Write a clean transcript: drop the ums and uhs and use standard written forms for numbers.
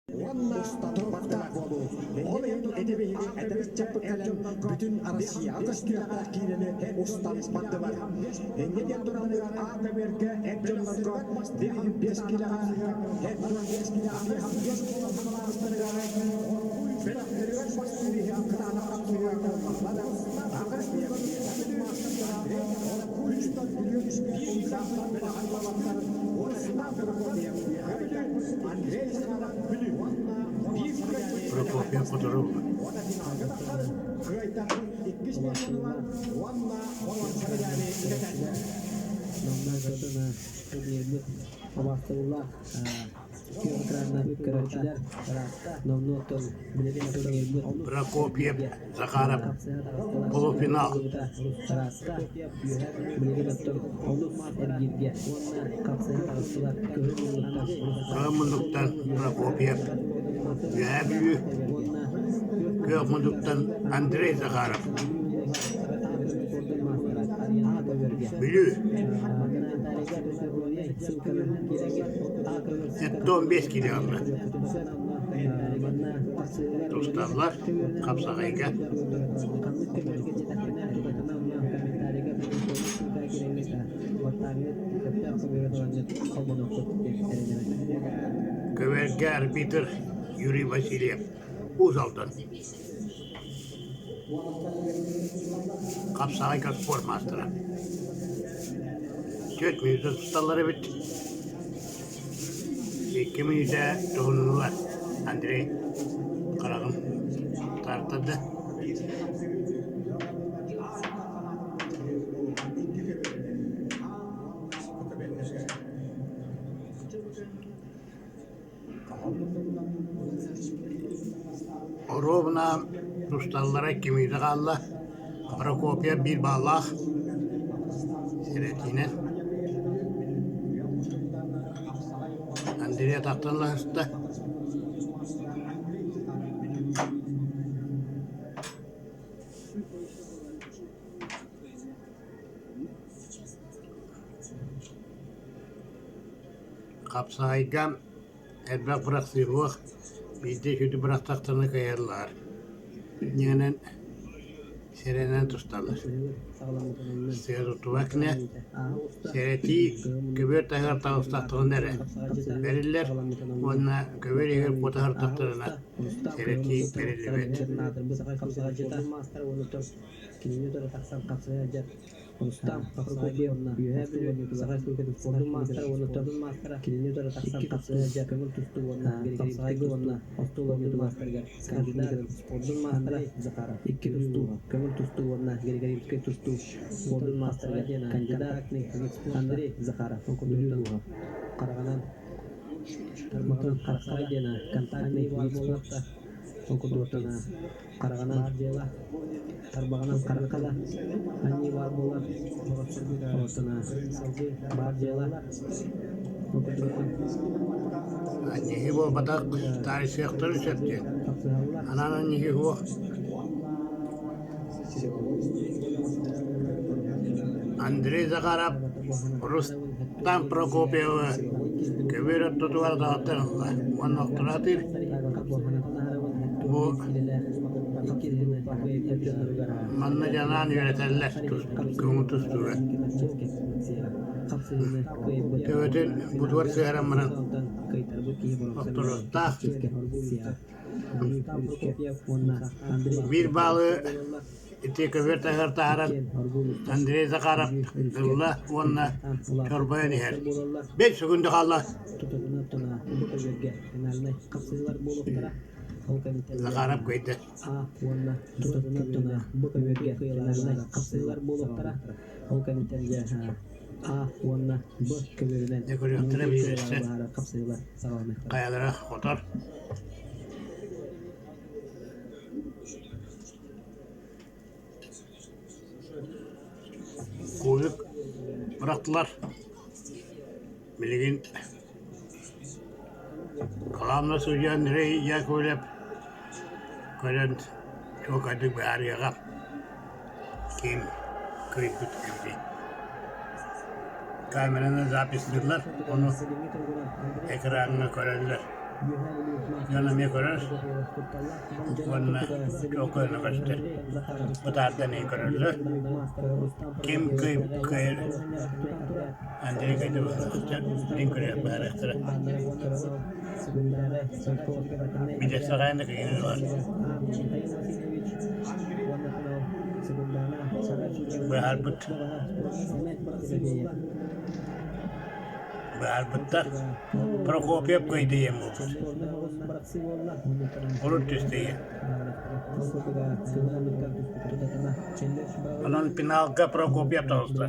Уонна туруктаах буолуу. Ол иһин ити биһиги эдэр ыччаппыт кэлэн бүтүн Россияҕа көстүөхтээх киинэни устан бардылар. Инньэ диэн туран А көбүөргэ эр дьоннорго 5 киилэҕэ эр дьон 85 буолан саҕалаабыттарыгар оргууй бөлөхтөрүгэр бастыыр иһин кытаанах хапсыһыы буолла да аҕыс Прокопьев Хоторовна. Прокопьев Захаров полуфинал. Кыһыл муннуктан Прокопьев, Үөһээ Бүлүү, Күөх муннуктан Андрей Захаров. Бүлүү 75 киилэ ылла. Тусталлар хапсаҕайга. Көбүөргэ арбитр Юрий Васильев Уус Алдан Хапсаҕайга спорт маастара. 4 мүнүүтэ тусталлар эбит. 2 мүнүүтэ туһуннулар. Андрей хараҕын тартарда. Оруобуна тусталлара кимиитэ хаалла, Прокопьев биир бааллаах сэрэтиинэн Андрей атахтан лаһыста. Хапсаҕайга элбэх бырахсыылаах, биирдэ сүдү бырахтахтарына кыайаллар. Инньэ сэрэнэн тусталлар. Сыа туттубаккына сэрэтии көбүөр таһыгар таҕыстахтарына эрэ бэриллэр уонна көбүөр иһигэр куота сырыттахтарына сэрэтии бэриллибэт. Рустам Прокопьевна Үөһээ Бүлүү Саха Республикатын спордун маастара уонна тордун маастара кинини утары тахсан хапсыһа көҥүл тустуу уонна хапсаҕайга уонна остуол оонньуутун маастарыгар кандидат спордун маастара Захаров икки тустуу көҥүл тустуу уонна григорьевскай тустуу спордун маастарыгар кандидат Андрей Захаров Бүлүү улууһа Хараҕынан тарбаҕынан харахтара диэн контактный вид спорта ол курдук хараҕынан тарбаҕынан харахха да анньыы баар буолар оттон баар дьыала Анньыһыы буолбатах, таарыйсыахтарын сөп диэн. Анаан анньыһыы суох. Андрей Захаров Рустам Прокопьевы көбүөр ортотугар даҕаттан ылла уонна охтураатыыр Бу манна дьанаан үөрэтэллэр көҥүл тустууга. Төбөтүн бутугар сыһаран баран охторуохтаах. Биир баалы ити көбүөр таһыгар таһааран Андрей Захаров ылла уонна чорбойон иһэр. Бэл сүгүндэ хаалла. Захаров кыайда. Ол кэнниттэн дьэ А уонна Б көбүөрүнэн Дьэ көрүөхтэрэ биир өссө хапсыһыылар саҕаланыахтара. Хайалара хотор. Кубик бырахтылар. Билигин Главный судья Андрей Яковлев көрөн чуолкайдык быһаарыаҕа ким кыайбыт эбитий. Камераны записьтыыллар, ону экраҥҥа көрөллөр. Дьон эмиэ көрөр уонна чуолкайна көстөр. Бытаардан эмиэ көрөллөр. Ким кыайар Андрей кыайда быһыылаах билин көрүөх баарыахтара. Билиэстэҕэ да кыайан ылар. Быһаарбыт Быһаарбыттар. Прокопьев кыайда диэн буолбут. Урут түстэ ийэ. Онон финалга Прокопьев таҕыста.